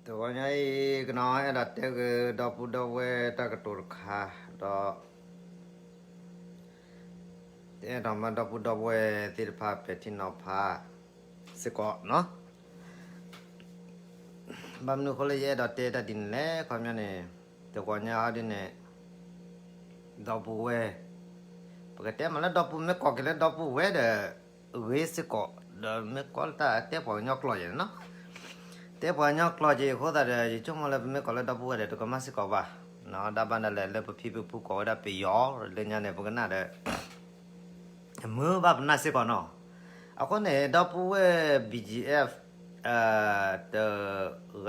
တဂီၤညါအံၤ ကနီၤအဲၣ်ဒိးတဲဂ့ၤ ဒီပုၢ်ဒီဝဲၢ်တၢ်ကတိၤတခါ ဒီး တအဲၣ်ဒိးမၢဒီပုၢ်ဒီဝဲၢ်သ့ၣ်တဖၣ်ပဲာ်ထံနီၤဖးစ့ၢ်ကီးနီၤ. ဘၣ်မနုၤအဃိလၢယအဲၣ်ဒိးတဲတၢ်ဒ်န့ၣ်လဲၣ် ခီပညီန့ၣ် တဂီၤညါဟီဒ်န့ၣ် ဒီပုၢ်ဝဲၢ် ပကတဲမးလၢဒီပုၢ် မ့ၢ်ကိးက့ၤလၢဒီပုၢ်ဝဲၢ်ဒီး ဂ့ၤစ့ၢ်ကီး ဒီးမ့ၢ်ကိးလၢတၢ်တဲပှၤကညီကျိာ်ယဲၢ်နီၤ, တဲပှၤကညီကျိာ်က့ၤအဃိသတးဒီး ယဆိကမိၣ်လၢပမ့ၢ်ကိးလၢဒီပုၢ်ဝဲၢ်ဒီး တကမၣ်စ့ၢ်ကီးဘၣ်, ဒ်ဘၣ်ဒၣ်လဲာ်လၢပဖံပဖုကိးဝဲဒၣ်ပယီၤ လၢညါန့ၣ် ပကနၣ်ဒီး မုာ်ဘၣ်ပနၢ်စ့ၢ်ကီးနီၤ. အဃိန့ၣ် ဒီပုၢ်ဝဲၢ် ဘီၣ်ကၠံၣ်အဲၣ် တဂၤ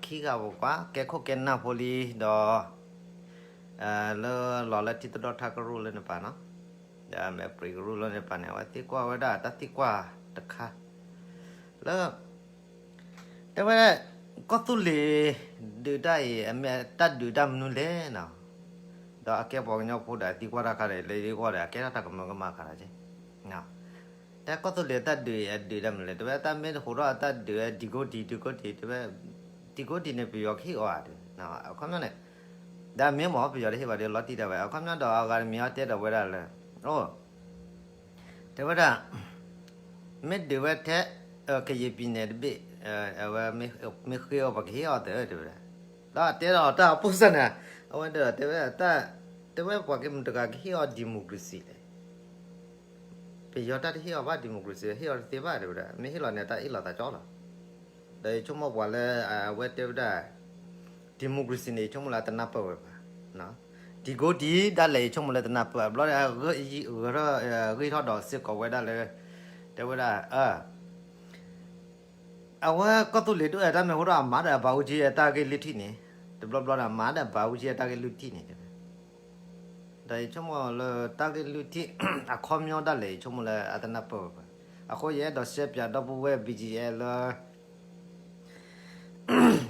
ခံဂၤပကွၢ် ကဲခိၣ်ကဲနၢ်ဖိလံဒီး လၢလီၤလၢထံသဒီၣ်ထၣ်ကရူၢ်လၢန့ၣ်ပၤနီၤ, ဒီးမဲာ်ပြံကရူၢ်လၢန့ၣ်ပၤန့ၣ် အဝဲသံကွၢ်ဝဲဒၣ်တၢ်သံကွၢ်တခါ လၢ တဲဝဲဒၣ် ကီၢ်သူလ့ၤဒုးတၢ်အံၤ အမ့ၢ်တၢ်ဒုးတၢ်မနုၤလဲၣ်နီၤ, ဒီးအကဲပှၤကညီဖိဒီးအသံကွၢ်တၢ်ခါဒီး လၢယဂီၢ်ဒီး အကဲထီၣ်တၢ်ကမၢကမၣ်ခါဒီးက့ တဲကီၢ်သူလ့ၤအတၢ်ဒုးအံၤ အဒုးတၢ်မနုၤလဲၣ် တဲဝဲတၢ်မ့ၢ်တဟူးထီၣ်အတၢ်ဒုး ဒံကိတံၢ် ဒံကိတံၢ် တဲဝဲ ဒံကိတံၢ်န့ၣ် ပယီၤကဟ့ၣ်အီၤဧါဒီး အခီပညီန့ၣ် ဒီးမ့ၢ်မ့ၢ်ပယီၤတဟ့ၣ်ဘၣ်ဒီး လီၤတံၢ်ဒၣ်ဝဲ အခီပညီဒီးအဂၤတမံၤအီၤတဲဒီးဝဲဒၣ်လၢ အိၣ် တဲဝဲဒၣ် မ့ၢ်ဒုးဝဲထဲ ကယံာ်ပံၤနဲၣ်တဘ့ၣ် အဝဲမ့ၢ်ဃ့အီၤပှၤကဟ့ၣ်အီၤသၢ တဲဝဲဒၣ်, ဒီးတဲဒီးတၢ်အပိၢ်စၢ်န့ၣ် အဝဲဒၣ်တဲဝဲဒၣ် တဲဝဲပှၤကမုၢ်တဂၤကဟ့ၣ်အီၤ democracy လဲၣ်, ပယီၤတၢ်တဟ့ၣ်အီၤဘၣ် democracy ဟ့ၣ်အီၤတသ့ဘၣ် တဲဝဲဒၣ် မ့ၢ်ဟ့ၣ်လီၤန့ၣ် တၢ်အ့ၣ်လိာ်သးကၠီလီၤ. ဒီးယဆိကမိၣ်ပှၤလၢအဝဲတဲဝဲဒၣ် democracy န့ၣ် ယဆိကမိၣ်လၢအတနၢ်ပၢၢ်ဝဲဘၣ်, ဒံကိတံၢ်ဒၣ်လဲာ် ယဆိကမိၣ်လၢတနၢ်ပၢၢ် ဘျီဒီး ဂ့ၢ်ထီၣ်ဒီးစ့ၢ်ကီးဝဲဒၣ်လၢ တဲဝဲဒၣ် အဝဲကီၢ်သူလ့ၤဒိၣ်အဲၣ်တၢ်မ့ၢ်ဟူထီၣ်အမၤဒီးဘးအူကၠံအတၢ်ဂ့ၢ်လွံၢ်ထံၣ်န့ၣ်, တဘျီဘျီဒီးမၤဒီးဘးအူကၠံအတၢ်ဂ့ၢ်လွံၢ်ထံၣ်န့ၣ်, ဒီးယဆိကမိၣ်လၢတၢ်ဂ့ၢ်လွံၢ်ထံၣ် အခီပညီဒၣ်လဲာ် ယဆိကမိၣ်လၢအတနၢ်ပၢၢ်ဘၣ်. အဃိယအဲၣ်ဒိးရှဲပၠးဒီပုၢ်ဝဲၢ် ဘီၣ်ကၠံၣ်အဲၣ် လၢ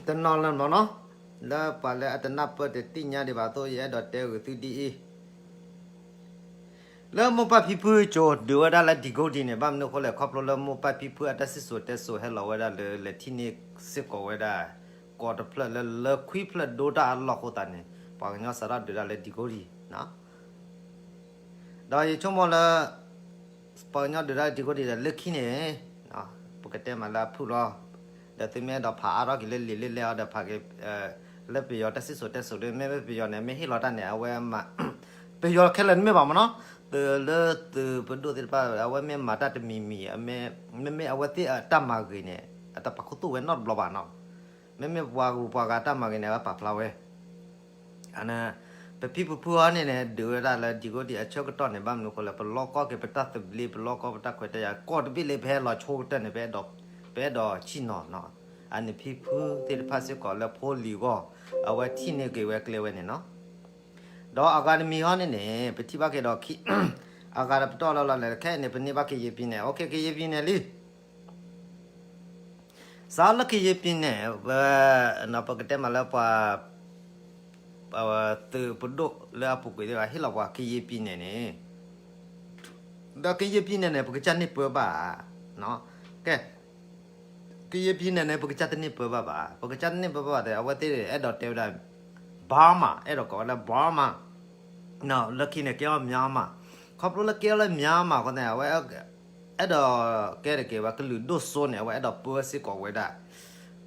တနီၤလၢၤနီၤနီၤ, လၢပှၤလၢအတနၢ်ပၢၢ်တသ့ၣ်ညါဒံးဘၣ်အသိး ယအဲၣ်ဒိးတဲဂ့ၤသုဒ်အံၤ လၢမိၢ်ပၢ်ဖံဖုကၠိဒုးဝဲဒၣ်လၢဒံကိတံၢ်န့ၣ် ဘၣ်မနုၤအဃိလဲၣ် ခီဖျိလၢမိၢ်ပၢ်ဖံဖုအတၢ်စံၣ်စိၤတဲစိၤဟဲလီၤဝဲဒၣ်လၢ လဲၤထံၣ်န့ၢ်စ့ၢ်ကီးဝဲဒၣ် ကီးတဖျၢၣ်လၢလၢခွံဖျၢၣ်ဒိတၢ်အလီၢ်အဃိသတးန့ၣ် ပှၤကညီစးထီၣ်ဒုးတၢ်လၢဒံကိတံၢ် ဒီးယဆိကမိၣ်လၢ ပှၤကညီဒုးတၢ်ဒံကိတံၢ်ဒီးလၢခံန့ၣ် ပကတဲမးလၢအဖုၣ်လီၤ, ဒီးသုမ့ၢ်အဲၣ်ဒိးဖးအါထီၣ်က့ၤလၢလံာ်လၢလဲၢ်အီၤဒီးဖးက့ၤ လၢပယီၤတၢ်စံၣ်စိၤတဲစိၤဒီး မ့မ့ၢ်ပယီၤန့ၣ် မ့ၢ်ဟ့ၣ်လီၤတၢ်န့ၣ် အဝဲ ပယီၤခဲလၢာ်တမ့ၢ်ဘၣ်မးနီၤ, သုးလၢသုးပဒိၣ်သ့ၣ်တဖၣ် အဝဲမ့ၢ်မၤတၢ်တမံၤမံၤ မ့မ့ၢ်အဝဲသ့ၣ်အတၢ်မၤဂ့ၤန့ၣ် အတပာ်ခူသူၣ်ဝဲနီတဘျီဘၣ်နီၤ, မ့မ့ၢ်ပှၤဂုၤပှၤဂၤတၢ်မၤဂ့ၤန့ၣ် အဝဲပာ်ဖျါဝဲ ပဖံပဖုဟီန့ၣ်န့ၣ် ဒုးဝဲဒၣ်လၢဒံကိတံၢ်အဆၢကတီၢ်န့ၣ် ဘၣ်မနုၤအဃိလဲၣ် ပလီၢ်ကီၢ်က့ၤပတၢ်သဘျ့ ပလီၢ်ကီၢ်ပတၢ်ခွဲးတၢ်ယာ် ကီၢ်တဘ့ၣ်လၢပဟဲလီၤဆိကတၢၢ်န့ၣ် ပအဲၣ်ဒိးဆ့ၣ်နီၤနီၤ, အန့ၣ်ဖံဖုသ့ၣ်တဖၣ်စ့ၢ်ကီးလၢဖိလံၤအဂီၢ် အဝဲထံၣ်န့ၢ်က့ၤဝဲကျဲဝဲန့ၣ်နီၤ, ဒီးအဂၤတမံၤဟီန့ၣ်န့ၣ် ပထံၣ်ဘၣ်က့ၤဒီး အဂၤတပတီၢ်လၢ်လၢ်န့ၣ် ခဲအံၤန့ၣ် ပန့ၢ်ဘၣ်ကယံာ်ပံၤနဲၣ် အိၣ်က့ ကယံာ်ပံၤနဲၣ်လံ စးလၢကယံာ်ပံၤနဲၣ် ပကတဲမးလၢပှၤ သုးပဒိၣ်လၢအပူၤကွံာ်သ့ၣ်တဖၣ် ဟ့ၣ်လီၤပှၤကယံာ်ပံၤနဲၣ်န့ၣ်, ဒီးကယံာ်ပံၤနဲၣ်န့ၣ် ပကစၢ်န့ၢ်ပၢဘၣ်ဧါ, ကဲ ကယံာ်ပံၤနဲၣ်န့ၣ် ပကစၢ်တန့ၢ်ပၢဘၣ်ဘၣ်, ပကစၢ်တန့ၢ်ပၢဘၣ်ဘၣ်ဒီး အဝဲသ့ၣ်အဲၣ်ဒိးတဲဝဲဒၣ် Burma အဲၣ်ဒိးကိးဝဲလၢ Burma လၢခံန့ၣ် ကဲအီၤ Myanmar, ခီဖျိလၢကဲအီၤလၢ Myanmar အဃိန့ၣ် အဝဲ အဲၣ်ဒိးကဲတက့ၢ်ဝဲကလုာ်ဒိၣ်စိန့ၣ် အဝဲအဲၣ်ဒိးပၢစ့ၢ်ကီးဝဲဒၣ်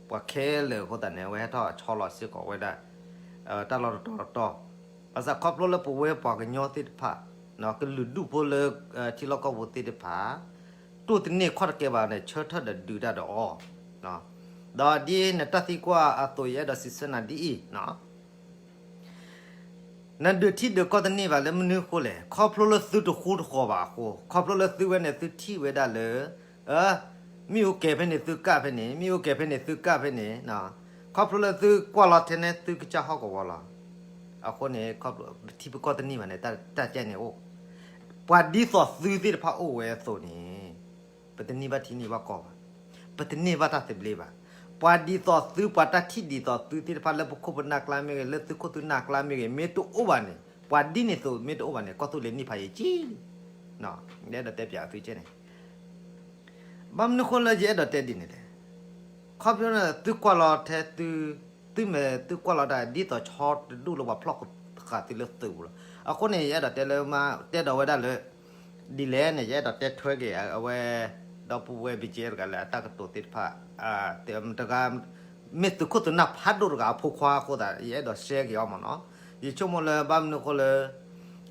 ပှၤခဲလၢာ်အဃိသတးန့ၣ် အဝဲဟဲထီၣ်ဆီလီၤစ့ၢ်ကီးဝဲဒၣ် တၢ်လီၢ်တတီၤတတီၤ, ဘၣ်ဆၣ်ခီဖျိလၢပဝဲပှၤကညီသ့ၣ်တဖၣ် ကလုာ်ဒူၣ်ဖိလၢ ထံလီၢ်ကီၢ်ပူၤသ့ၣ်တဖၣ် တိၢ်တန့ၢ်ခီၣ်တကဲဘၣ်န့ၣ် ဆၢထၢၣ်ဒီးဒုးတၢ်ဒီးအီၤ, ဒီးဒ်နတၢ်သံကွၢ်အသိး ယအဲၣ်ဒိးစံးဆၢနၤဒ်အံၤ နဒုးထံဒုးကီၢ်တန့ၢ်ဘၣ်လၢမနုၤအဃိလဲၣ်, ခီဖျိလၢသုတဃူတဃီၤဘၣ်အဃိ, ခီဖျိလၢသုဝဲန့ၣ်သုထံၣ်ဝဲဒၣ်လၢ မ့ၣ်အူကဲၤဖဲန့ၣ်သုကၣ်ဖဲန့ၣ်, မ့ၣ်အူကဲၤဖဲန့ၣ်သုကၣ်ဖဲန့ၣ်, ခီဖျိလၢသုကွၢ်လီၤထဲန့ၣ်သုကစၢ်ဟီၣ်ကဝီၤလီၤ. အဃိန့ၣ် ပထံပကီၢ်တန့ၢ်ဘၣ်န့ၣ် တၢ်ကဲန့ၣ်အိၣ်, ပှၤဒ်သိးသုသ့ၣ်တဖၣ်အိၣ်ဝဲအသိးန့ၣ် ပတန့ၢ်ဘၣ်ထံန့ၢ်ဘၣ်ကီၢ်ဘၣ်, ပတန့ၢ်ဘၣ်တၢ်သဘျ့ဘၣ်. ပှၤဒ်သိးသု ပှၤတၢ်ထံၣ်ဒ်သိးသုသ့ၣ်တဖၣ်လၢပခိၣ်ပနၢ်ကျါမ့ၢ်ဂ့ၤ, လၢသုခိၣ်သုနၢ်ကျါမ့ၢ်ဂ့ၤ, မ့ၢ်တအိၣ်ဘၣ်န့ၣ် ပှၤဒ်န့ၣ်သိးမ့ၢ်တအိၣ်ဘၣ်န့ၣ် ကီၢ်သူလ့ၤန့ၢ်ဖးယံာ်ကံလံ. ယအဲၣ်ဒိးတဲပၠးသုကဲန့ၣ်, ဘၣ်မနုၤဃိလၢယအဲၣ်ဒိးတဲဒ်န့ၣ်လဲၣ်. ခီဖျိန့ၣ် သုကွၢ်လီၤထဲသု, သုမ့ၢ်သုကွၢ်လီၤတၢ်ဒ်သိးဆီတဒူၣ်လၢပှၤဖျီၣ်ဃာ်သုလၢသုးပူၤလီၤ. အဃိန့ၣ် ယအဲၣ်ဒိးတဲလၢမါ တဲဒီးဝဲဒၣ်လၢ ဒ်လဲၣ်န့ၣ် ယအဲၣ်ဒိးတဲထွဲက့ၤအဝဲ ဒီပုၢ်ဝဲၢ် ဘံၣ်ကၠ့ တဂၤလၢအတၢ်ကတိၤသ့ၣ်တဖၣ် တဂၤ မ့ၢ်သုးခိၣ်သုးနၢ်ဖးဒိၣ်တဂၤအဖိခွါအဃိသတး ယအဲၣ်ဒိး share က့ၤအီၤမ့ၢ်နီၤ. ယဆိကမိၣ်လၢဘၣ်မနုၤအဃိလၢ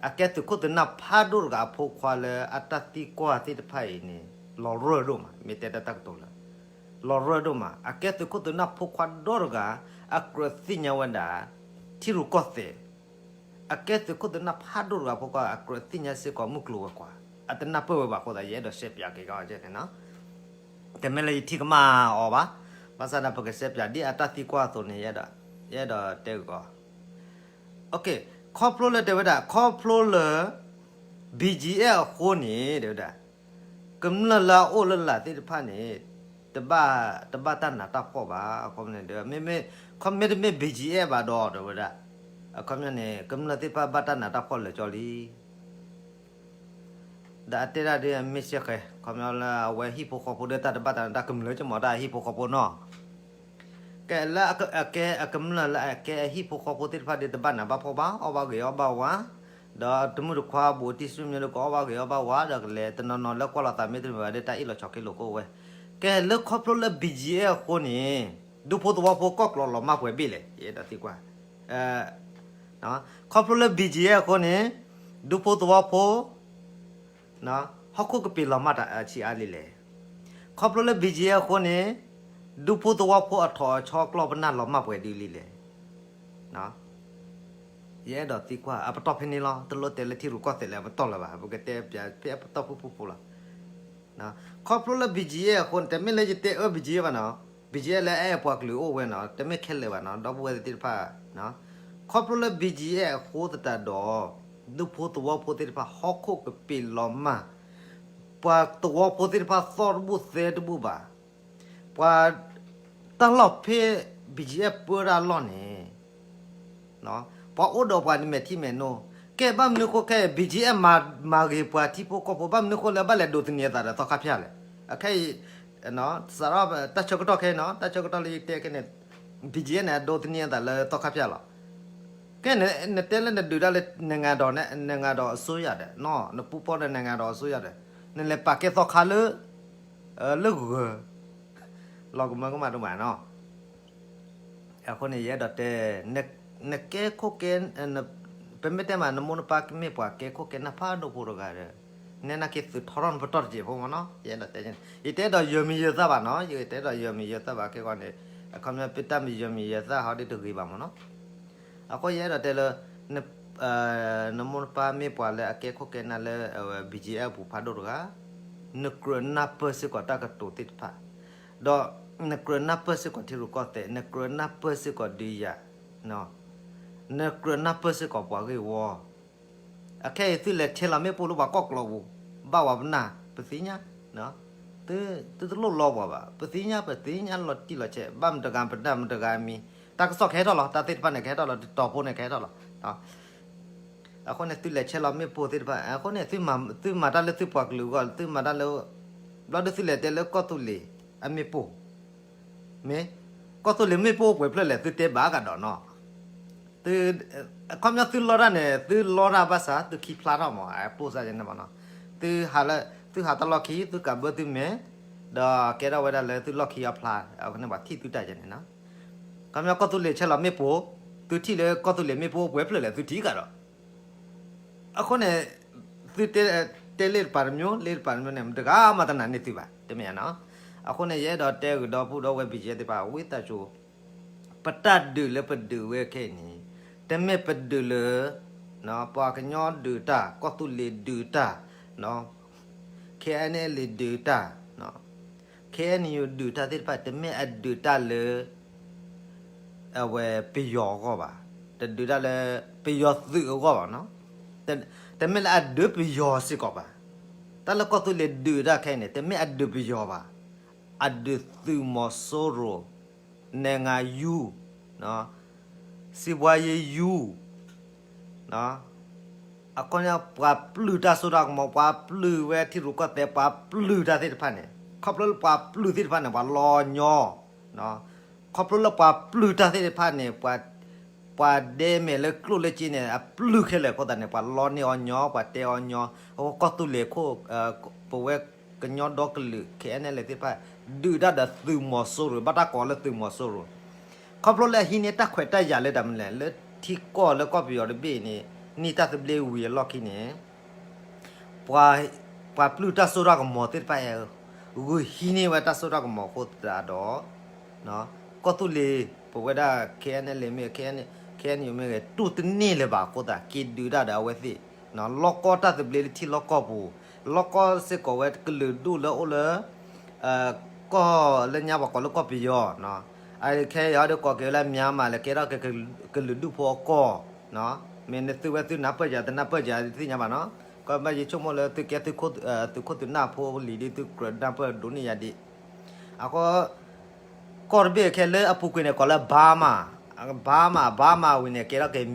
အကဲသုးခိၣ်သုးနၢ်ဖးဒိၣ်တဂၤအဖိခွါလၢအတၢ်သံကွၢ်သ့ၣ်တဖၣ်အံၤန့ၣ် လီၤရၢၢ်ဒိၣ်မး မ့ၢ်တဲတၢ်တၢ်ကတိၤလၢ လီၤရၢၢ်ဒိၣ်မး အကဲသုးခိၣ်သုးနၢ်ဖိခွါဒီတဂၤ အကြၢးသ့ၣ်ညါဝဲဒၣ် ထံရူၢ်ကီၢ်သဲး အကဲသုးခိၣ်သုးနၢ်ဖးဒိၣ်တဂၤဖိခွါ အကြၢးသ့ၣ်ညါစ့ၢ်ကီးမုၢ်ကျိၤဝဲၤကွာ် အတနၢ်ပၢၢ်ဝဲဘၣ်အဃိသတး ယအဲၣ်ဒိး share ပၠးက့ၤကီးန့ၣ်နီၤ. တမ့ၢ်လၢယထံၣ်ကမၣ်အီၤဘၣ်, ဘၣ်ဆၣ်ဒီးပက share ပၠး ဒ်အတၢ်သံကွၢ်အသိးန့ၣ် ယအဲၣ်ဒိးတဲက့ၤကီး. ခီဖျိလၢတဲဝဲဒၣ် ခီဖျိလၢ ဘံၣ်ကၠ့အဃိန့ၣ် တဲဝဲဒၣ် ကမျၢၢ်လၢအအိၣ်လၢလာ်သ့ၣ်တဖၣ်န့ၣ် တဘၣ် တဘၣ်တၢ်နးတၢ်ဖှီၣ်ဘၣ်. အခီပညီန့ၣ် မ့မ့ၢ် ခီမ့ၢ်တမ့ၢ် ဘံၣ်ကၠ့ဘၣ်ဒီး တဲဝဲဒၣ် အခီပညီန့ၣ် ကမျၢၢ်သ့ၣ်တဖၣ်ဘၣ်တၢ်နးတၢ်ဖှီၣ်လၢာ်ကၠီလံ ဒီးအတဲဒၣ်ဒ်အမ့ၢ်စ့ၢ်ကီး ခီပညီလၢအဝဲဟံၣ်ဖိဃီဖိဒီးတၢ်တဘၣ်တၢ်နးတၢ်ကမျၢၢ်ကမီၤတၢ်ဟံၣ်ဖိဃီဖိနီၤ. ကဲလၢအကဲအကမျၢၢ်လၢအကဲအဟံၣ်ဖိဃီဖိသ့ၣ်တဖၣ်ဒီး တဘၣ်နးဘၣ်ဖှီၣ်ဘၣ် အီၣ်ဘၣ်ဂ့ၤအီၣ်ဘၣ်ဝါ, ဒီးတမုၢ်တခွါဘူးတံၢ်ဆူၣ်မ့ၢ်ဒီး ကအီၣ်ဘၣ်ဂ့ၤအီၣ်ဘၣ်ဝါ ဒီးကလဲၤတနီၤနီၤလၢကွၢ်လီၤသးမ့ၢ်တမ့ၢ်ဘၣ်ဒီး တၢ်အ့ၣ်လိာ်ဆိးက့လိာ်ကအိၣ်ဝဲ. ကဲလၢခီဖျိလၢ ဘံၣ်ကၠ့ အဃိန့ၣ် ဒူဖိသဝီဖိကီၢ်ကျီးလီၤမၢ်ပှဲၤဘ့ၣ်လဲၣ် ယအဲၣ်ဒိးသံကွၢ် ခီဖျိလၢ ဘံၣ်ကၠ့ အဃိန့ၣ် ဒူဖိသဝီဖိ ဟီၣ်ခိၣ်ကပ့ၤလီၤမၢ်တၢ်အဆံးအါလံလဲၣ်. ခီဖျိလၢ ဘံၣ်ကၠ့ အဃိန့ၣ် ဒူဖိသဝီဖိအထီၣ်အဆီကျီၢ်ပနၢ်လီၤမၢ်ပှဲၤဒ်လံလဲၣ်. ယအဲၣ်ဒိးသံကွၢ် အပတီၢ်ဖဲန့ၣ်လီၤ. တလိၣ်တဲလၢထံရူၢ်ကီၢ်သဲးလၢအပတီၢ်လၢၤဘၣ်. ပကတဲဖဲအပတီၢ်ဖုၣ်ဖုၣ်ဖိလီၤ. ခီဖျိလၢ ဘံၣ်ကၠ့ အဃိန့ၣ် တမ့ၢ်လၢယတဲအၢ ဘံၣ်ကၠ့ ဘၣ်နီၤ. ဘံၣ်ကၠ့ လၢအအဲၣ်ပှၤကလုာ်အိၣ်ဝဲနီၤ တမ့ၢ်ခဲလၢာ်ဘၣ်နီၤ ဒီပုၢ်ဝဲၢ်သ့ၣ်တဖၣ်. ခီဖျိလၢ ဘံၣ်ကၠ့ အဃိသတးဒီး ဒူဖိသဝီဖိသ့ၣ်တဖၣ် ဟီၣ်ခိၣ်ကပ့ၤလီၤမၢ်, ပှၤသဝီဖိသ့ၣ်တဖၣ်သီၣ်တဘူၣ်သဲတဘူၣ်ဘၣ်. ပှၤတၢ်လီၢ်ဖဲ ဘံၣ်ကၠ့ ပၢတၢ်လီၢ်န့ၣ် ပှၤအိၣ်ဒီးပှၤန့ၣ်မဲာ်ထံမဲာ်နိ, ကဲဘၣ်မနုၤဃိခဲအံၤ ဘံၣ်ကၠ့ မၤဂ့ၤပှၤထံဖိကီၢ်ဖိ ဘၣ်မနုၤဃိလၢဘၣ်လဲၤဒိးသန့ၤအသးဒီးသီခါဖၠၣ်လဲၣ်. အခဲအံၤ စးထီၣ်တၢ်ဆၢကတီၢ်ခဲအံၤနီၤ တၢ်ဆၢကတီၢ်လၢယတဲခဲန့ၣ် ဘံၣ်ကၠ့ န့ၣ် အဒိးသန့ၤအသးလၢသီခါဖၠၣ်လီၤ. ကဲ နတဲလၢနဒုးတၢ်လၢ နိုင်ငံတော် နိုင်ငံတော်အစိုးရ ဒီး နပူၤဖီၣ်ဒီးနိုင်ငံတော်အစိုးရ ဒီး နလဲၤပာ်ကဲသီခါလၢ လၢဂၢၤ လီၤကမၢကမၣ်ဒိၣ်မးနီၤ. အဃိန့ၣ် ယအဲၣ်ဒိးတဲ နကဲခိၣ်ကဲ ပမ့ၢ်တဲမး နမိၢ်နပၢ်မ့ၢ်ပှၤကဲခိၣ်ကဲနၢ်ဖးဒိၣ်ဖိတဂၤဒီး နဲနာ်က့သုးထီထီၣ်နပတီၢ်တစဲးဖိမ့ၢ်နီၤ. ယအဲၣ်ဒိးတဲ ယတအဲၣ်ဒိးယၢၤမံၤယၢၤသၣ်ဘၣ်နီၤ ယတအဲၣ်ဒိးယၢၤမံၤယၢၤသၣ်ဘၣ်ခဲကီန့ၣ် အခီပညီ ပတၢ်မံၤယၢၤမံၤယၢၤသၣ်ဟီဒ်တဂ့ၤဘၣ်မ့ၢ်နီၤ. အဃိယအဲၣ်ဒိးတဲလၢ နမိၢ်နပၢ်မ့ၢ်ပှၤလၢအကဲခိၣ်ကဲနၢ်လၢ ဘံၣ်ကၠ့ အပူၤဖးဒိၣ်တဂၤ နကြၢးနၢ်ပၢၢ်စ့ၢ်ကီးတၢ်ကတိၤသ့ၣ်တဖၣ်, ဒီးနကြၢးနၢ်ပၢၢ်စ့ၢ်ကီးထံရူၢ်ကီၢ်သဲး, နကြၢးနၢ်ပၢၢ်စ့ၢ်ကီးဒုးယၤ, နကြၢးနၢ်ပၢၢ်စ့ၢ်ကီးပှၤဂ့ၢ်ဝီ. အခဲအံၤသုလဲၤဆဲးလီၤမ့ၣ်ပိၢ်လၢပှၤကီၢ်ကျီးပူၤ ဘၣ်ဝဲပနၢ် ပသ့ၣ်ညါ, သုတလိၣ်လီပှၤဘၣ် ပသ့ၣ်ညါ ပသ့ၣ်ညါလီၤတံၢ်လီၤဆဲး ဘၣ်မတဂၤပနၢ်မတဂၤမံၤ တၢ်ကစီၣ်ကဟဲထီၣ်လီၤ တၢ်သ့ၣ်တဖၣ်န့ၣ်ကဟဲထီၣ်လီၤ တတီၤဖိန့ၣ်ကဟဲထီၣ်လီၤ. အဃိန့ၣ် သုလဲၤဆဲးလီၤမ့ၣ်ပိၢ်သ့ၣ်တဖၣ် အဃိန့ၣ် သုမၤတၢ်လၢသုပှၤကလုာ်အဂီၢ် သုမၤတၢ်လၢ ဘျီဒုးသုလဲၤတဲလၢကီၢ်သူလ့ၤအမ့ၣ်ပိၢ် မ့ၢ် ကီၢ်သူလ့ၤမ့ၣ်ပိၢ်ပှဲၤဖျၢၣ်လဲၣ် သုတဲဘၣ်ကဒီးနီၤ. ခီပညီသုလီတၢ်န့ၣ် သုလီတၢ်ဘၣ်ဆၣ် သုခံဖျါထီၣ်မး အပိၢ်စၢ်ယဲန့ၣ်မးနီၤ. သုဟးလၢ သုဟးတၢ်လီၢ်ခံ သုကးဘၢသုမဲာ် ဒီးကဲထီၣ်ဝဲဒၣ်လၢသုလီၢ်ခံအဖျါ အဃိန့ၣ် ပှၤထံၣ်သုတၢ်ယဲန့ၣ်နီၤ. ခီပညီကီၢ်သူလ့ၤဆဲးလီၤမ့ၣ်ပိၢ် သုထံၣ်လၢကီၢ်သူလ့ၤမ့ၣ်ပိၢ်ပှဲၤဖျၢၣ်လဲၣ် သုထံၣ်ကဒီး အဃိန့ၣ် သုတဲ တဲလ့ၣ်တပၤတမျိုး လ့ၣ်တပၤတမျိုးန့ၣ် မတဂၤမၤတနာ်န့ၢ်သုဘၣ် တမ့ၢ်ဧါနီၤ. အဃိန့ၣ် ယအဲၣ်ဒိးတဲဂ့ၤဒီပုၢ်ဒီဝဲၢ် ဘံၣ်ကၠ့ သ့ၣ်တဖၣ် ဝံသးစူၤ ပတၢ်ဒုးလၢပဒုးဝဲခဲအံၤန့ၣ် တမ့ၢ်ပဒုးလၢ ပှၤကညီဒုးတၢ် ကီၢ်သူလ့ၤဒုးတၢ် ခဲအံၤန့ၣ်လံဒုးတၢ် ခဲအံၤန့ၣ်ယဒုးတၢ်သ့ၣ်တဖၣ် တမ့ၢ်အဒုးတၢ်လၢ အဝဲပယီၤအဂီၢ်ဘၣ်, တဒုးတၢ်လၢပယီၤသုးအဂီၢ်ဘၣ်နီၤ, တမ့ၢ်လၢအဒုးပယီၤစ့ၢ်ကီးဘၣ်, တၢ်လၢကီၢ်သူလ့ၤဒုးတၢ်ခဲအံၤန့ၣ် တမ့ၢ်အဒုးပယီၤဘၣ်, အဒုးသုးမီၤစိရိၤ, နငါယူၤ, စံးဘွါယ့ယူၤ, အခီပညီ ပှၤပျုၢ်တၢ်စိတၢ်ကမီၤ ပှၤပျုၢ်ဝဲထံရူၢ်ကီၢ်သဲး ပှၤပျုၢ်တၢ်သ့ၣ်တဖၣ်န့ၣ် ခီဖျိလၢပှၤပျုၢ်သ့ၣ်တဖၣ်န့ၣ် ပှၤလီၤညီ, ခီဖျိလၢပှၤပျုၢ်တၢ်သ့ၣ်တဖၣ်န့ၣ် ပှၤဒဲမဲာ်လၢကျိၣ်လၢစ့န့ၣ် အပျုၢ်ခဲလၢာ်အဃိသတးန့ၣ် ပှၤလီန့ၢ်အီၤညီ ပှၤတဲအီၤညီ, အဃိကီၢ်သူလ့ၤခိၣ် ပဝဲကညီဒီကလုာ် ခဲအံၤန့ၣ်လၢသ့ၣ်တဖၣ် ဒုးတၢ်ဒီးသုးမီၤစိရိၤ ဘၣ်တၢ်ကိးလၢသုးမီၤစိရိၤ, ခီဖျိလၢအဟံးန့ၢ်တၢ်ခွဲးတၢ်ယာ်လၢတၢ်မနုၤလဲၣ် လၢထံကီၢ်လၢကီၢ်ပယီၤတဘ့ၣ်န့ၣ် နံၣ်တၢ်သဘျ့ဝံၤအလီၢ်ခံန့ၣ် ပှၤပျုၢ်တၢ်စိတၢ်ကမီၤသ့ၣ်တဖၣ် ဂုာ်ဟံးန့ၢ်ဝဲတၢ်စိတၢ်ကမီၤအဃိသတးဒီး ကီၢ်သူလ့ၤ ပဝဲဒၣ် ခဲအံၤန့ၣ်လၢမ့ၢ် ခဲအံၤန့ၣ်မ့ၢ်ဂ့ၤ တူၢ်တန့ၢ်လၢၤဘၣ်အဃိသတး က့ၤဒုးတၢ်ဒီးအဝဲသ့ၣ် လီကီတၢ်သဘျ့လၢထံလီၢ်ကီၢ်ပူၤ, လီကီစ့ၢ်ကီးဝဲကလုာ်ဒူၣ်လၢအိၣ်လၢ ကီၢ်လၢညါပှၤကိးလၢကီၢ်ပယီၤ, အခဲအံၤဒီးကိးက့ၤဝဲလၢ Myanmar လဲၤကဲထီၣ်က့ၤကလုာ်ဒူၣ်ဖိအကီၢ်, မ့ၢ်နသုဝဲသုနၢ်ပၢၢ်ယၤ တနၢ်ပၢၢ်ယၤ တသ့ၣ်ညါဘၣ်နီၤ, ကဘၣ်ယဆိကမိၣ်လၢသုကဲသုးခိၣ်သုးနၢ်ဖိလံၤဒ် သုကြၢးနၢ်ပၢၢ်ဒိးန့ၢ်ယၤဒံး, အဃိ ကီၢ်တဘ့ၣ်ခဲလၢအပူၤကွံာ်န့ၣ် ကိးလၢ Burma, Burma, Burma ဝံၤန့ၣ် ကဲထီၣ်က့ၤ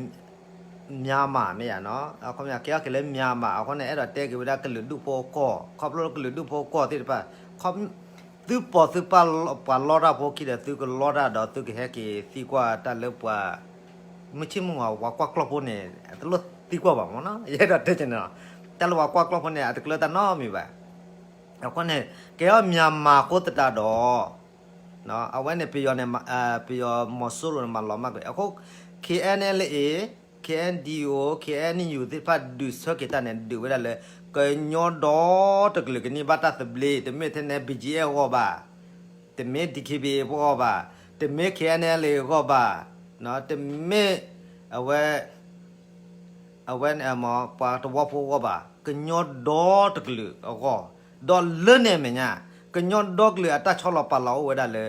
Myanmar မ့ၢ်ယါနီၤ, အခီပညီ ကဲထီၣ်က့ၤလၢ Myanmar အဃိန့ၣ် အဲၣ်ဒိးတဲက့ၤဝဲဒၣ်ကလုာ်ဒူၣ်ဖိကီၢ်, ခီဖျိကလုာ်ဒူၣ်ဖိကီၢ်သ့ၣ်တဖၣ်, သုပိာ်သုပာ်လီတၢ်ဖိခံဒီး သုကလီတၢ်ဒီး သုကဟဲက့ၤသံကွၢ်တၢ်လၢပှၤ မုၢ်ဆ့ၣ်မုၢ်ဂီၤပှၤကွၢ်ကျီၢ်ဖိန့ၣ် အတလိၣ်သံကွၢ်ဘၣ်မ့ၢ်နီၤ, ယအဲၣ်ဒိးတဲက့ၤန့ၣ်လီၤ, တၢ်လၢပှၤကွၢ်ကျီၢ်ဖိန့ၣ် အတကျၢၤတၢ်နီတမံၤဘၣ်, အဃိန့ၣ် ကဲထီၣ် Myanmar အဃိသတးဒီး အဝဲန့ၣ် ပယီၤန့ၣ် ပယီၤမီၤစိရိၤန့ၣ် မၤလီၤမၢ်ကွံာ် အဃိ K N L A, K N D O, K N U သ့ၣ်တဖၣ်ဒုးဆၢက့ၤတၢ်န့ၣ် ဒုးဝဲဒၣ်လၢ ကညီဒီတကလုာ်ကန့ၢ်ဘၣ်တၢ်သဘျ့, တမ့ၢ်ထဲန့ၣ် B G F အဂီၢ်ဘၣ်, တမ့ၢ် D K B A အဂီၢ်ဘၣ်, တမ့ၢ် K N L A အဂီၢ်ဘၣ်, တမ့ၢ် အဝဲ အဝဲန့ၣ် ပှၤသဝီဖိအဂီၢ်ဘၣ်, ကညီဒီတကလုာ်အဂီၢ်, ဒီးလၢန့ၣ်အမဲာ်ညါ ကညီဒီကလုာ်အတၢ်ဆီလီၤပာ်လီၤအိၣ်ဝဲဒၣ်လၢ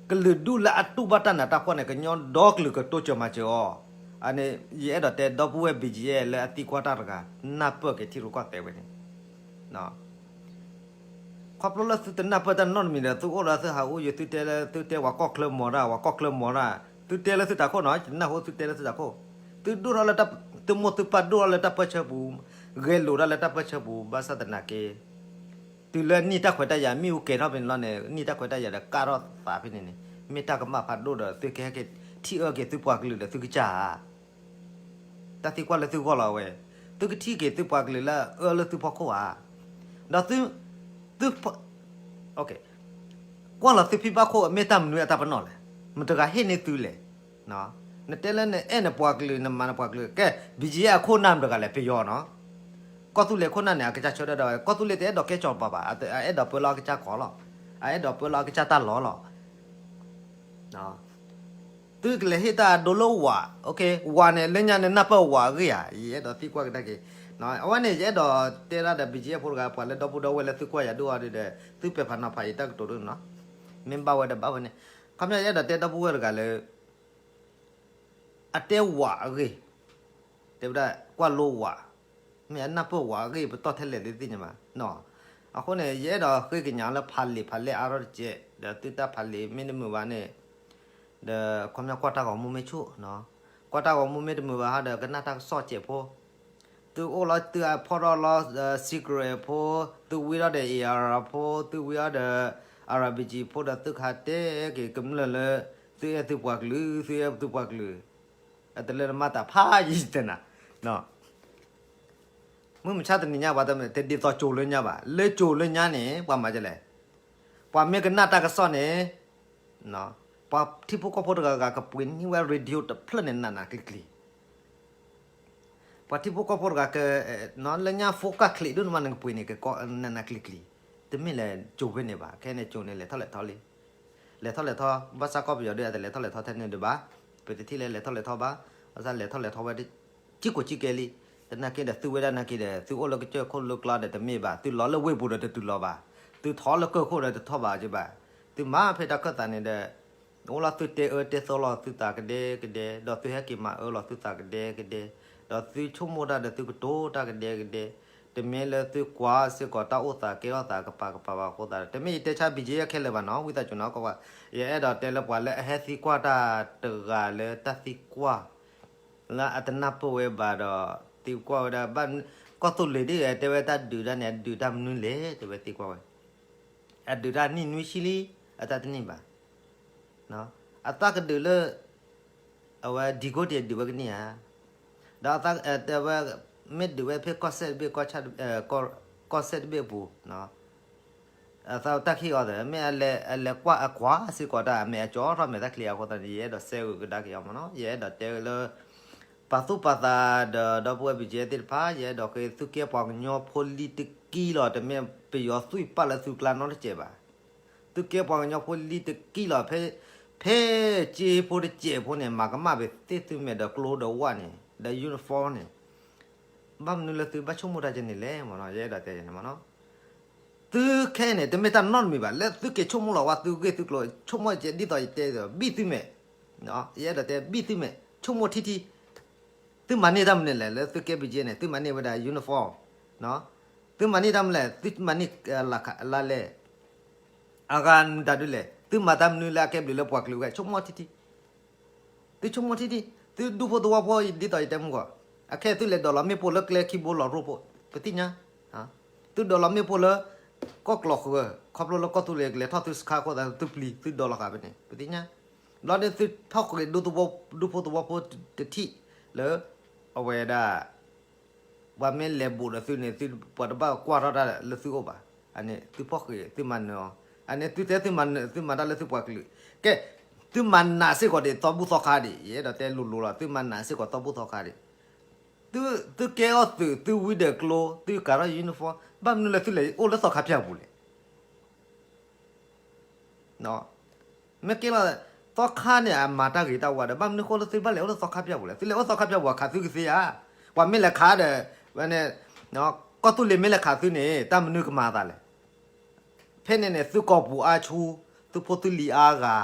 ကလုာ်ဒူၣ်လၢအတူၢ်ဘၣ်တၢ်နးတၢ်ဖှီၣ်န့ၣ် ကညီဒီကလုာ်ကတိစၢၤမၤစၢၤအီၤ, အန့ၣ် ယအဲၣ်ဒိးတဲဒီပုၢ်ဝဲၢ် B G F လၢအသံကွၢ်တၢ်တဂၤ နၢ်ပၢၢ်က့ၤထံရူၢ်ကီၢ်သဲးဝဲန့ၣ် ခီဖျိလၢသုတနၢ်ပၢၢ်တၢ်နီတမံၤဒီး သုအိၣ်ဒီးသုဟးအိၣ်ယံၤ သုတဲလၢသုတဲပှၤကီၢ်ချၢမီၤတၢ် ပှၤကီၢ်ချၢမီၤတၢ် သုတဲလၢသုတၢ်ခိၣ်နီၤ ယနၢ်ဟူသုတဲလၢသုတၢ်ခိၣ်, သုဒိၣ်ထီၣ်လၢ သုမိၢ်သုပၢ်ဒိၣ်ထီၣ်လၢတၢ်ပၢၢ်ဆၢပူၤ, ဂဲၤလိာ်တၢ်လၢတၢ်ပၢၢ်ဆၢပူၤ ဘၣ်ဆၣ်သနာ်က့ တုၤလၢနံၣ်တၢ်ခွဲးတၢ်ယာ်မ့ၣ်အူကဲၤထီၣ်ဖဲန့ၣ်လီၤန့ၣ် နံၣ်တၢ်ခွဲးတၢ်ယာ်ဒီးကးထီၣ်သးဖဲန့ၣ်န့ၣ် မ့ၢ်တၢ်ကမၣ်ဖးဒိၣ်ဒီး သုကဟဲက့ၤထံၣ်အၢက့ၤသုပှၤကလုာ်ဒီးသုကစၢ်ဧါ တၢ်သံကွၢ်လၢသုဂီၢ်လီၤဝဲ, သုကထံၣ်က့ၤသုပှၤကလုာ်လၢအအၢလၢသုဖီခိၣ်ဧါ, ဒီးသု သု ကွၢ်လီၤသုဖံဘၣ်ခိၣ် မ့ၢ်တၢ်မနုၤအတၢ်ပနီၣ်လဲၣ်, မတၤတဂၤဟ့ၣ်န့ၢ်သုလဲၣ်, နတဲလၢနအဲၣ်နပှၤကလုာ် နမၤနပှၤကလုာ် ကဲ BGF အခိၣ်နၢ်မတၤတဂၤလဲၣ် ပယီၤနီၤ, ကီၢ်သူလ့ၤခိၣ်နၢ်န့ၣ် အကစၢ်ဆၢထၢၣ်ဒၣ်ဝဲ ကီၢ်သူလ့ၤတအဲၣ်ဒိးကဲစီၤပၤဘၣ်, အအဲၣ်ဒိးပၢလၢအကစၢ်ကီၢ်လီၤ, အအဲၣ်ဒိးပၢလၢအကစၢ်တၢ်လီၢ်လီၤ သုကလဲၤဟ့ၣ်တၢ်အဒိလၢဝး, ဝးန့ၣ် လၢညါန့ၣ်နၢ်ပၢၢ်ဝးအဂ့ၢ်ဧါ, ယအဲၣ်ဒိးသံကွၢ်ကဒါက့ၤ, အဝဲန့ၣ် ယအဲၣ်ဒိးတဲဒၣ်ဒီး BGF ဖိတဂၤ ပှၤလၢဒီပုၢ်ဒီဝဲၢ်လၢသုကွၢ်ယၤဒိၣ်အီၤဒီး သုပဲာ်ဖးနီၤဖးယတၢ်ကတိၤဒိၣ်နီၤ, မ့ၢ်ဘၣ်ဝဲဒီးဘၣ်ဝဲန့ၣ်, ခီပညီယအဲၣ်ဒိးတဲဒီပုၢ်ဝဲၢ်တဂၤလၢ အတဲဝးအဂ့ၢ်, တဲဝဲဒၣ်ကွၢ်လိဝး, မ့ၢ်အနၢ်ပၢၢ်ဝးအဂ့ၢ် ပတီၢ်ထဲလဲၣ်သုသ့ၣ်ညါဘၣ်, အဃိန့ၣ် ယအဲၣ်ဒိးဃ့ကညးလၢဖးလံာ်ဖးလဲၢ်အါထီၣ်တကဲး ဒီးသုတၢ်ဖးလံာ်မ့ၢ်တမုာ်ဘၣ်န့ၣ် ဒီးခီပညီကွၢ်တၢ်ဂီၤမူမ့ၢ်ဆူၣ်, ကွၢ်တၢ်ဂီၤမူမ့ၢ်တမုာ်ဘၣ်ဟီဒီး ကနၣ်တၢ်ကစီၣ်စဲးဖိ, သုအိၣ်လီၤသုအဖီၣ်ထီၣ်လီၤ secret ဖိ, သုဝံထီၣ်ဒီး AR ဖိ, သုဝံထီၣ်ဒီး RPG ဖိဒီးသုကဟးတဲက့ၤကမျၢၢ်လၢ သုအဲၣ်သုပှၤကလုာ် သုအဲၣ်သုပှၤကလုာ်, အတလၢနမၤတၢ်ဖးယံၤတဲနၤ မုၢ်မဆါတနံၤညါပှၤတမ့ၢ်တဒ်သိးကၠိၤလၢညါဘၣ်, လၢကၠိၤလၢညါန့ၣ် ပှၤမၤဒ်လဲၣ်, ပှၤမ့ၢ်ကနၣ်တၢ်ကစီၣ်န့ၣ် ပှၤထံဖိကီၢ်ဖိတဂၤဂၤကပှ့ၤန့ၢ်ဝဲ radio တဖျၢၣ်န့ၣ် နးနးကျံၤကျံၤ, ပှၤထံဖိကီၢ်ဖိတဂၤက လၢညါ focus ချံးဒိၣ်န့ၣ်မး နကပှ့ၤန့ၣ် ကနးနးကျံၤကျံၤ, တမ့ၢ်လၢကၠိၤဖဲန့ၣ်ဘၣ်, ခဲန့ၣ်ကၠိၤန့ၣ် လဲၤထီၣ်လဲၤထီလံ လဲၤထီၣ်လဲၤထီ, ဘၣ်ဆၣ်ကီၢ်ပယီၤဒုး အတလဲၤထီၣ်လဲၤထီထဲန့ၣ်ဒံးဘၣ်, ပတထံၣ်လၢလဲၤထီၣ်လဲၤထီဘၣ်, ဘၣ်ဆၣ်လဲၤထီၣ်လဲၤထီဝဲ ကံၢ်ကိးကံၢ်ကဲလံ, သနာ်က့ဒီးသုဝဲဒၣ်နာ်က့ဒီး သုအိၣ်လၢကစၢၢ်ခိၣ်လိၤကျါဒီးတမ့ၢ်ဘၣ်, သုလီၤလၢဝ့ၢ်ပူၤဒီးတတုၤလီၤဘၣ်, သုထီၣ်လၢကၢၢ်ခိၣ်ဒီးတထီၣ်ဘၣ်က့ဘၣ်, သုမၤဖဲတၢ်ခၢၣ်သးန့ၣ်ဒီး အိၣ်လီၤသုတဲအၢတဲသီလီၤသုသးကဒဲကဒဲ, ဒီးသုဟဲက့ၤမၤအၢလီၤသုသးကဒဲကဒဲ, ဒီးသုဆိကမိၣ်တၢ်ဒီးသုကတိၤတၢ်ကဒဲကဒဲ, တမ့ၢ်လၢသုကွၢ်စ့ၢ်ကီးတၢ်အိၣ်သးကဲထီၣ်သးကပၤကပၤဘၣ်အဃိသတးဒီး တမ့ၢ်ယတဲဆါ BGF ခဲလၢာ်ဘၣ်နီၤ, ဝံသးစူၤနီၤ, ကီးကွၢ်, ယအဲၣ်ဒိးတဲလၢပှၤလၢအဟဲသံကွၢ်တၢ်တဂၤလၢတၢ်သံကွၢ် လၢအတနၢ်ပၢၢ်ဝဲဘၣ်ဒီး သံကွၢ်ဝဲဒၣ်ဘၣ်, ကီၢ်သူလ့ၤဒ်အတဲဝဲတၢ်ဒုးတၢ်န့ၣ် အဒုးတၢ်မနုၤလဲၣ် တဲဝဲသံကွၢ်ဝဲ, အဒုးတၢ်နံၣ်နွံဆံလံ, အတၢ်တန့ၢ်ဘၣ်, အသးကဒုးလၢ အဝဲဒံကိတံဒုးဝဲကန့ၢ်ဧါ, ဒီးအသးတဲဝဲ မ့ၢ်ဒုးဝဲဖဲကီၢ်စဲၣ်တဘ့ၣ် ကီၢ်စဲၣ်တဘ့ၣ်အပူၤ အသးတၢ်ခံအီၤဒီး မ့ၢ်အလဲၤကွၢ်အကွၢ်စ့ၢ်ကီးတၢ် အမဲာ်အကၠီထီၣ်မဲာ်တၢ်ချံအဃိသတးန့ၣ် ယအဲၣ်ဒိးစဲဂုာ်ကဒါက့ၤအီၤမ့ၢ်နီၤ. ယအဲၣ်ဒိးတဲဝဲလၢ ပာ်သူၣ်ပာ်သးဒီး ဒီပုၢ်ဝဲၢ် ဘံၣ်ကၠဲ သ့ၣ်တဖၣ် ယအဲၣ်ဒိးဃ့သုကဲပှၤကညီဖိလံတကံလီၤ. တမ့ၢ်ပယီၤသွံၣ်ပာ်လၢသုကျါနီတစဲးဘၣ်. သုကဲပှၤကညီဖိလံတကံလီၤ. ဖဲ ဖဲစ့ဖိတစဲးဖိန့ၣ် မၤကမၣ်ပသ့ၣ်သုမဲာ်ဒီးကျိဒီးဝၣ်န့ၣ် ဒီး uniform န့ၣ် ဘၣ်မနုၤလၢသုဘၣ်ဆိကမိၣ်တၢ်ကဲန့ၣ်လဲၣ်မ့ၢ်နီၤ. ယအဲၣ်ဒိးတဲန့ၣ်မ့ၢ်နီၤ. သုခဲအံၤန့ၣ် တမ့ၢ်တၢ်နီတမံၤဘၣ် လၢသုက့ၤဆိကမိၣ်လီၤဝဲသုဂ့ၢ်သုကျိၤ ဆိကမိၣ်ကဲဒ်သိးယတဲဒီး ဘံၣ်သုမဲာ်, ယအဲၣ်ဒိးတဲဘံၣ်သုမဲာ် ဆိကမိၣ်ထံထံ သုမၤန့ၢ်တၢ်မနုၤလဲၣ် လၢသုကဲ ဘံၣ်ကၠဲ န့ၣ် သုမၤန့ၢ်ဝဲဒၣ် uniform, သုမၤန့ၢ်တၢ်မနုၤလဲၣ် သုမၤန့ၢ် လါလဲၣ် အဂၤမတၤဒုလဲၣ် သုမၤတၢ်မနုၤလၢအကဲဘျုးလၢပှၤကလုာ်ဂၤ ဆိကမိၣ်ထံထံ သုဆိကမိၣ်ထံထံ, သုဒူဖိသဝီဖိ ဒ်သိးယတဲမုၢ်ဂီၢ်, အခဲသုလဲၤဒိးလီၤမ့ၣ်ပိၢ်လၢကျဲခံဘိလီၤရိဖိ, ပသ့ၣ်ညါ, သုဒိးလီၤမ့ၣ်ပိၢ်လၢ ကီၢ်ကျီၢ်ဃၢၤ ခီဖျိလၢကီၢ်သူလ့ၤကလဲၤထီၣ်သုစခါအဃိသတး သုပျံၤ သုဒိးလီၤဃာ်ဖဲန့ၣ် ပသ့ၣ်ညါ, ဘျီဒီးသုဖီၣ်ဃ့ၢ်ဒူဖိသဝီဖိတထံၣ်လၢ အဝဲဒၣ် ပှၤမ့ၢ်လဲၤဘူးဒီးသုန့ၣ် ပှၤတဘၣ်ကွၢ်ထီၣ်တၢ်လၢသုအိၣ်ဘၣ်, အန့ၣ်သုဖီၣ်ဃ့ၢ်သုမၤနၢၤအီၤ, အန့ၣ်သုတဲသုမၤနၢၤ သုမၤတၢ်လၢသုပှၤကလုာ်, ကဲ, သုမၤနးစ့ၢ်ကီးဒံးသီဘူၣ်သီခါဒံး ယအဲၣ်ဒိးတဲလိၤလိၤလီၤ သုမၤနးစ့ၢ်ကီးသီဘူၣ်သီခါဒံး, သုကဲအီၣ်သုး သုဝံဒီးကျိ သုကးထီၣ် uniform ဘၣ်မနုၤလၢသုလဲၤအိၣ်လၢသီခါဖၠၣ်ပူၤလဲၣ် မ့ၢ်ကဲလီၤ, သီခါန့ၣ် အမၤတၢ်ဂ့ၤတၢ်ဝါဒီး ဘၣ်မနုၤဃိလၢသုဘၣ်လဲၤအိၣ်လၢသီခါဖၠၣ်ပူၤလဲၣ်, သုလဲၤအိၣ်သီခါဖၠၣ်ပူၤ အခးသုကသ့ဧါ, ပှၤမ့ၢ်လဲၤခးဒီး ဝဲန့ၣ် ကီၢ်သူလ့ၤမ့ၢ်လဲၤခးသုန့ၣ် တၢ်မနုၤကမၤအသးလဲၣ်, ဖဲန့ၣ်န့ၣ် သုကီၢ်ပူၤအါဆူ, သုဖိသုလံၤအါဂၤ,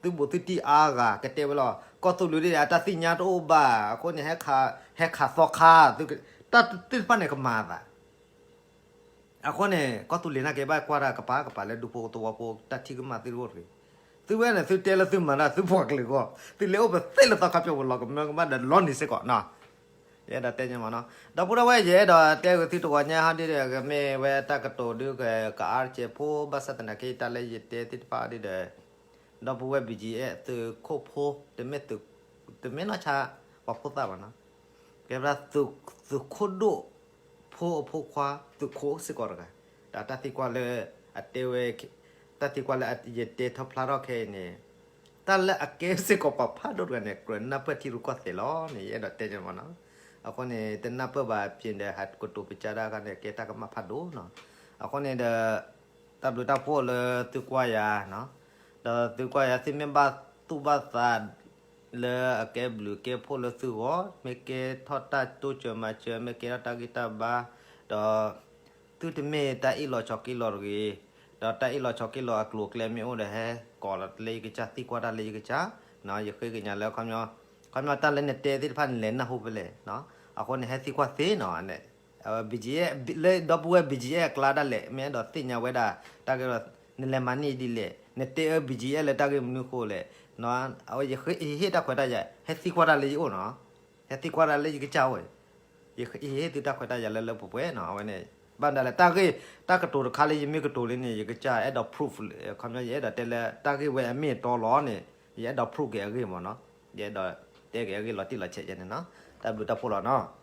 သုဘူးသုတံၢ်အါဂၤ ကတဲဝဲလီၤ, ကီၢ်သူလ့ၤဒ်အတၢ်သ့ၣ်ညါတအိၣ်ဘၣ် အဃိန့ၣ် ဟဲခးသီခါ, တၢ်သ့ၣ်တဖၣ်န့ၣ်ကမၤအသး အဃိန့ၣ် ကီၢ်သူလ့ၤန့ၣ်က့ၤဘၣ်ကွၢ်တၢ်ကပၤကပၤလၢဒူဖိသဝီဖိတၢ်ထံၣ်ကမၣ်သုတအိၣ်တဂ့ၤ, သုဝဲန့ၣ် သုတဲလၢသုမၤတၢ်သုပှၤကလုာ်အဂီၢ်, သုလဲၤအိၣ်ပသ့ၣ်လၢသီခါဖၠၣ်ပူၤလီၤကမၢကမၣ်ဒီးလီၤနံၤစ့ၢ်ကီးနီၤ, ယအဲၣ်ဒိးတဲညါမးနီၤ, ဒီပုၢ်ဒီဝဲၢ် ယအဲၣ်ဒိးတဲဂ့ၤသုတဂီၤညါဟီဒ်ဒီး ကမ့ၢ်ဝဲတၢ်ကတိၤဒုး ကအါတကဲးဖိ ဘၣ်ဆၣ်သနာ်က့ တၢ်လၢယတဲသ့ၣ်တဖၣ်ဒ်ဒီး ဒီပုၢ်ဝဲၢ် ဘံၣ်ကၠံအဲၣ် သုးခိၣ်ဖိ တမ့ၢ်နီၢ်ဆါ ပှၤဖိသၣ်ဘၣ်နီၤ, ကဲဝဲဒၣ် သုးခိၣ်ဒိၣ်ဖိအဖိခွါ သုးခိၣ်စ့ၢ်ကီးတဂၤ, ဒီးတၢ်သံကွၢ်လၢ အတဲဝဲ, တၢ်သံကွၢ်လၢယတဲထီၣ်ဖျါထီၣ်ခဲအံၤန့ၣ်, တၢ်လၢအကဲစ့ၢ်ကီးပှၤဖးဒိၣ်တဂၤန့ၣ် ကြၢးနၢ်ပၢၢ်ထံရူၢ်ကီၢ်သဲးလီၤန့ၣ် ယအဲၣ်ဒိးတဲညါမးနီၤ, အဃိန့ၣ် တနၢ်ပၢၢ်ဘၣ်ဖဲဒီး ဟးကတိၤပစၢ်ဒၣ်ခါန့ၣ် ကဲတၢ်ကမၣ်ဖးဒိၣ်နီၤ, အဃိန့ၣ်ဒီး တၢ်ဘျုးတၢ်ဖှိၣ်လၢသုကွၢ်ယၤ, ဒီးသုကွၢ်ယၤ သုမ့ၢ်ဘၣ်သူၣ်ဘၣ်သး လၢအကဲဘျုးကဲဖှိၣ်လၢသုဂီၢ်, မ့ၢ်ကဲထီၣ်တၢ်တိစၢၤမၤစၢၤ, မ့ၢ်ကဲထီၣ်တၢ်ဂံၢ်တၢ်ဘါ, ဒီး သုတမ့ၢ်တၢ်အ့ၣ်လိာ်ဆိးက့လိာ်တဂ့ၤ, ဒီးတၢ်အ့ၣ်လိာ်ဆိးက့လိာ်အကျိၤအကျဲမ့ၢ်အိၣ်ဒီး ဟဲကိးလီၤလၢယကစၢ် သံကွၢ်တၢ်လၢယကစၢ်, ယဃ့ကညးလၢ ခီပညီ တၢ်လၢနတဲသ့ၣ်တဖၣ်နလဲၤနၢ်ဟူဖဲလဲၣ်, အဃိန့ၣ် ဟဲသံကွၢ်သ့နီၤ, လၢဒီပုၢ်ဝဲၢ် ဘံၣ်ကၠံအဲၣ် အကျါဒၣ်လဲာ် မ့ၢ်အဲၣ်ဒိးသ့ၣ်ညါဝဲဒၣ် တၢ်ဂ့ၢ်ဒီး နလဲၤမၤန့ၢ်ဒ်လဲၣ်, နတဲအၢ ဘံၣ်ကၠံအဲၣ် လၢတၢ်ဂ့ၢ်မနုၤဃိလဲၣ်, အဝဲယဟ့ၣ်တၢ်ခွဲးတၢ်ယာ် ဟဲသံကွၢ်တၢ်လၢယအိၣ်နီၤ, ဟဲသံကွၢ်တၢ်လၢယကစၢ်အိၣ်, ယဟ့ၣ်သုတၢ်ခွဲးတၢ်ယာ်လၢလၢပှဲၤပှဲၤနီၤ, အဝဲန့ၣ် ဘၣ်မနုၤလဲၣ် တၢ်ဂ့ၢ် တၢ်ကတိၤတခါလၢယမ့ၢ်ကတိၤလံန့ၣ် ယကစၢ်အဲၣ်ဒိး proof, ခီပညီ ယအဲၣ်ဒိးတဲလၢတၢ်ဂ့ၢ်ဝဲအမ့ၢ်အတီလီၤန့ၣ် ယအဲၣ်ဒိး proof က့ၤအဂ့ၢ်မးနီၤ, ယအဲၣ်ဒိးတဲက့ၤအဂ့ၢ်လီၤတံၢ်လီၤဆဲးယဲန့ၣ်နီၤ, တၢ်ဘျုးတၢ်ဖှိၣ်လီၤနီၤ.